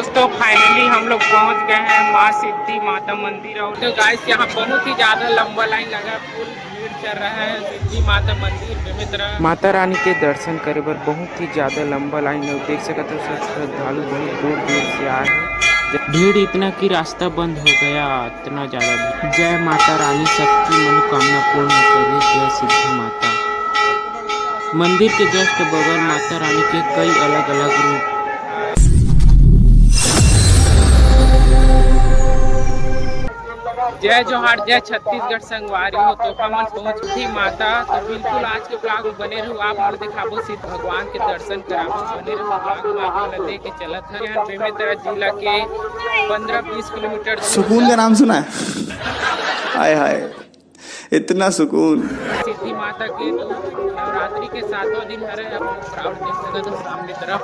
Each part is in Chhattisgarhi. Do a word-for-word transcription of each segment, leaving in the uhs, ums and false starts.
तो finally हम लोग पहुंच गए हैं माँ सिद्धि माता मंदिर। और तो गाइस, यहाँ बहुत ही ज्यादा लंबा लाइन लगा है, full भीड़ चल रहा है सिद्धि माता मंदिर बेमेतरा। माता रानी के दर्शन करे बर बहुत ही ज्यादा लंबा लाइन है। देख सकत हो, सब श्रद्धालु बहुत दूर दूर से आए हैं। भीड़ इतना कि रास्ता बंद हो गया, इतना ज्यादा भीड़। जय माता रानी, सबकी मनोकामना पूर्ण करे। जय सिद्धि माता। मंदिर के just बगल माता रानी के कई अलग-अलग रूप। जय जोहार, जय छत्तीसगढ़ संगवारी हो। तो हमन पहुंच गए माता। तो बिल्कुल आज के vlog में बने रहू, आप मन दिखाबो सिद्ध भगवान के दर्शन कराबो। बने रहू vlog में, आप मन देख के चलत हन। बेमेतरा जिला के पन्द्रह बीस किलोमीटर दूर सुकून का नाम सुना है? हाय हाय, इतना सुकून। सिद्धि माता के तो नवरात्रि के सातवां दिन हरे। अब crowd देख सकत हो सामने तरफ।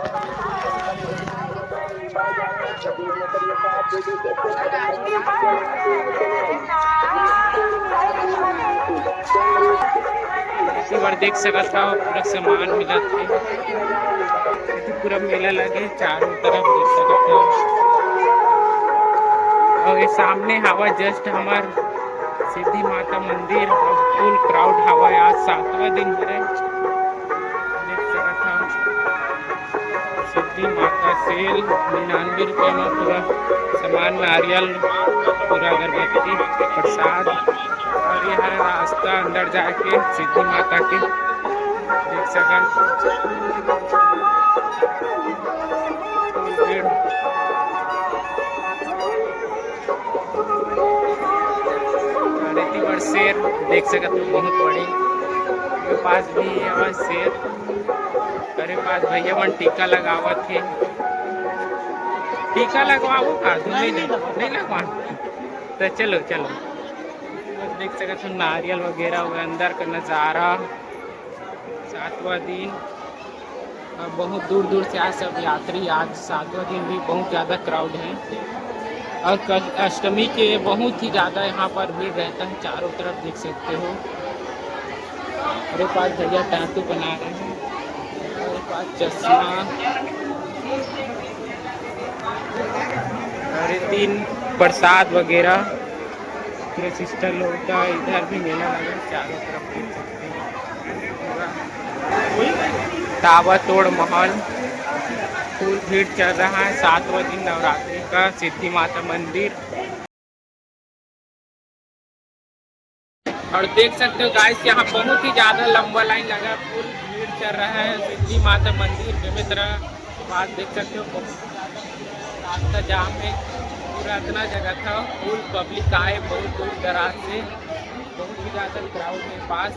इसी बार देख सकत हो, पूरा सामान मिलत हे। पूरा मेला लगे चारों तरफ, देख सकत हो। और ये सामने हवा just हमर सिद्धि माता मंदिर, अब full crowd हवय। आज सातवां दिन हरे, देख सकत हव। सिद्धि माता सेल निन्यानवे रुपया में पूरा सामान, नारियल, पूरा अगरबत्ती, प्रसाद। और ये हरे रास्ता अंदर जाके सिद्धि माता के, देख सकत। भीड़। अरे, एती बर शेर देख सकत हो, बहुत बड़े। मेरे पास भी ये हवय शेर। अरे, पास भैया मन टीका लगावत हे। टीका लगवाबो का? तुम नहीं, नहीं लगवा। तो चलो, चलो। देख सकत हो, नारियल वगैरह, वो अंदर का नजारा। सातवां दिन, अ, बहुत दूर दूर से आए सब यात्री। आज सातवां दिन भी बहुत ज़्यादा crowd है और क-, अष्टमी के बहुत ही ज़्यादा यहाँ पर भीड़ रहता है, चारों तरफ देख सकते हो। मेरे पास भैया tattoo बना रहे हैं, मेरे पास चश्मा, और ये तीन प्रसाद वगैरह। पूरे sister लोग का इधर भी मेला लगा है, चारों तरफ देख सकते हैं। ताबड़तोड़ माहौल, full भीड़ चल रहा है। सातवां दिन नवरात्रि का सिद्धि माता मंदिर। और देख सकते हो guys, यहाँ बहुत ही ज्यादा लंबा लाइन लगा है, full भीड़ चल रहा है सिद्धि माता मंदिर बेमेतरा। आप देख सकते हो, बहुत ज्यादा भीड़ है, रास्ता जाम है, पूरा इतना जगह था, full public आए बहुत दूर दराज से, बहुत ही ज्यादा crowd है पास।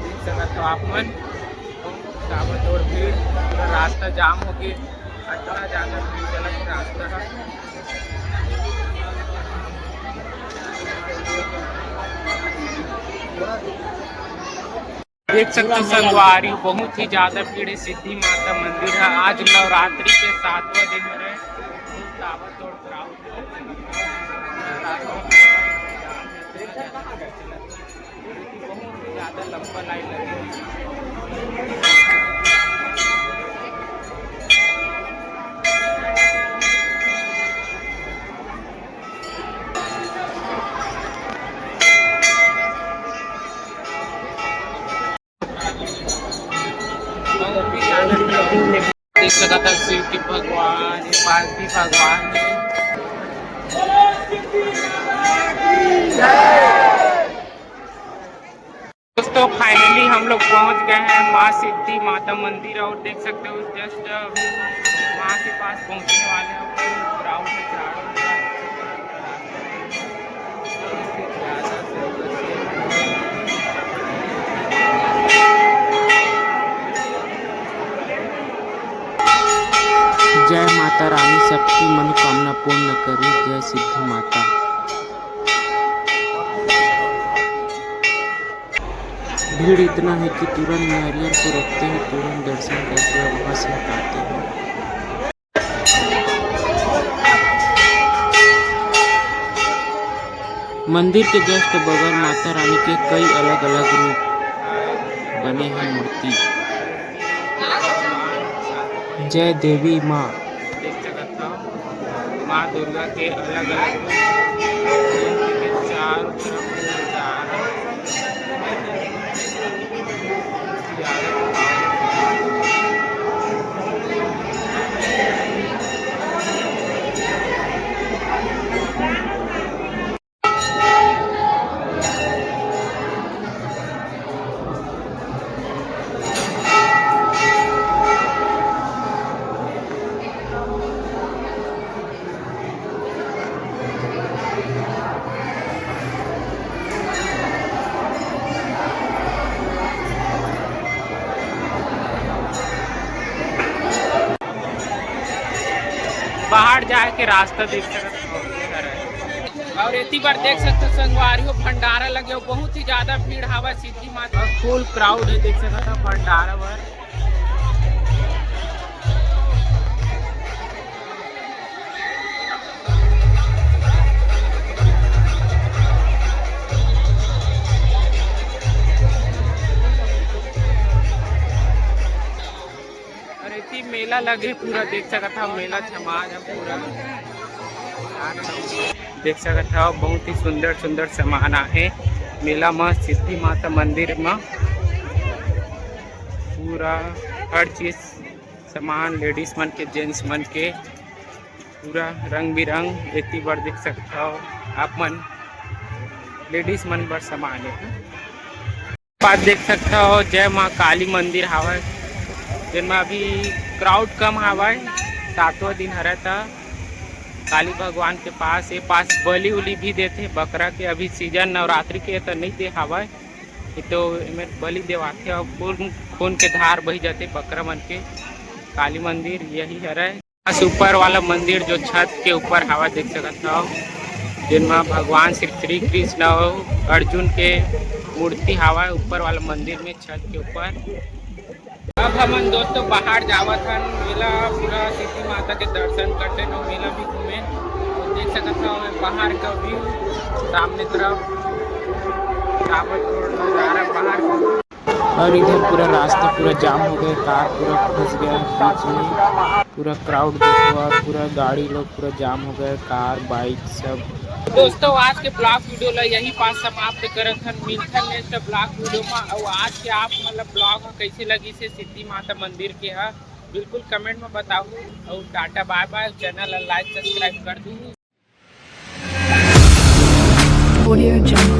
देख सकत हो आप मन, ताबड़तोड़ भीड़, पूरा रास्ता जाम हो गए, इतना ज्यादा भीड़ चलत रास्ता है। देख सकते हो संगवारी, बहुत ही ज्यादा भीड़ है। सिद्धि माता मंदिर है, आज नवरात्रि के सातवां दिन हरे। ताबड़तोड़ crowd है। बहुत ज्यादा लंबा लाइन लगे हुए। देख सकत हव शिव के भगवान, ये पार्वती भगवान है। दोस्तों, finally हम लोग पहुंच गए हैं माँ सिद्धि माता मंदिर और देख सकते हो just अभी माँ के पास पहुंचने वाले हैं। Crowd है, crowd है। जय माता रानी, सबकी मनोकामना पूर्ण करे। जय सिद्धि माता। भीड़ इतना है कि तुरंत नारियल को रखते हैं, तुरंत दर्शन करके वहाँ से हटाते हैं। मंदिर के just बगल माता रानी के कई अलग-अलग रूप बने हैं मूर्ति। जय देवी माँ। माँ दुर्गा के अलग-अलग रूप, चारों तरफ नजारा। बाहर जाए के रास्ता देख सकत हो। और एती बार देख सकते हो संगवारी हो, भंडारा लगे हो, बहुत ही ज्यादा भीड़ हवा सिद्धि माता, फुल क्राउड है, देख सकत हो भंडारा बर। और एती मेला लगे पूरा, देख सकत हो मेला छमा जब पूरा देख सकत हो, बहुत ही सुंदर सुंदर सामान आहे मेला म, सिद्धि माता मंदिर म। पूरा हर चीज सामान, लेडीज मन के, जेंट्स मन के, पूरा रंग बिरंग एती बर देख सकत हो आप मन, लेडीज मन बर सामान हे। पास देख सकत हो जय माँ काली मंदिर हावय, जेन म अभी क्राउड कम हावय, सातवां दिन हरय त काली भगवान के पास, ये पास बलि उली भी देथे बकरा के। अभी सीजन नवरात्रि के त नइ दे हावय, ये तो एमे बलि देवाथे अउ खून, खून के धार बही जाथे बकरा मन के। काली मंदिर यही हरय। बस ऊपर वाला मंदिर जो छत के ऊपर हावय, देख सकत हव, जेन म भगवान श्री, श्री कृष्ण अउ अर्जुन के मूर्ति हावय ऊपर वाला मंदिर में, छत के ऊपर। अब हमन दोस्तों बाहर जावत हन, मेला पूरा सिद्धि माता के दर्शन कर लेन अउ मेला भी घूमे। तो देख सकत हव बाहर का व्यू, सामने तरफ रावत रोड नजारा बाहर का। और इधर पूरा रास्ता पूरा जाम हो गया, कार पूरा फंस गया बीच में, पूरा क्राउड देखो और पूरा गाड़ी लोग पूरा जाम हो गया, कार बाइक सब। दोस्तों, आज के ब्लॉग वीडियो ला यही पास समाप्त करत हन। मिलथन नेक्स्ट ब्लॉग वीडियो में। और आज के आप मतलब ब्लॉग कैसे लगिस हे सिद्धि माता मंदिर के ह, बिल्कुल कमेंट में बताहू। और टाटा बाय बाय, चैनल ला लाइक सब्सक्राइब कर दू। Audio Jungle।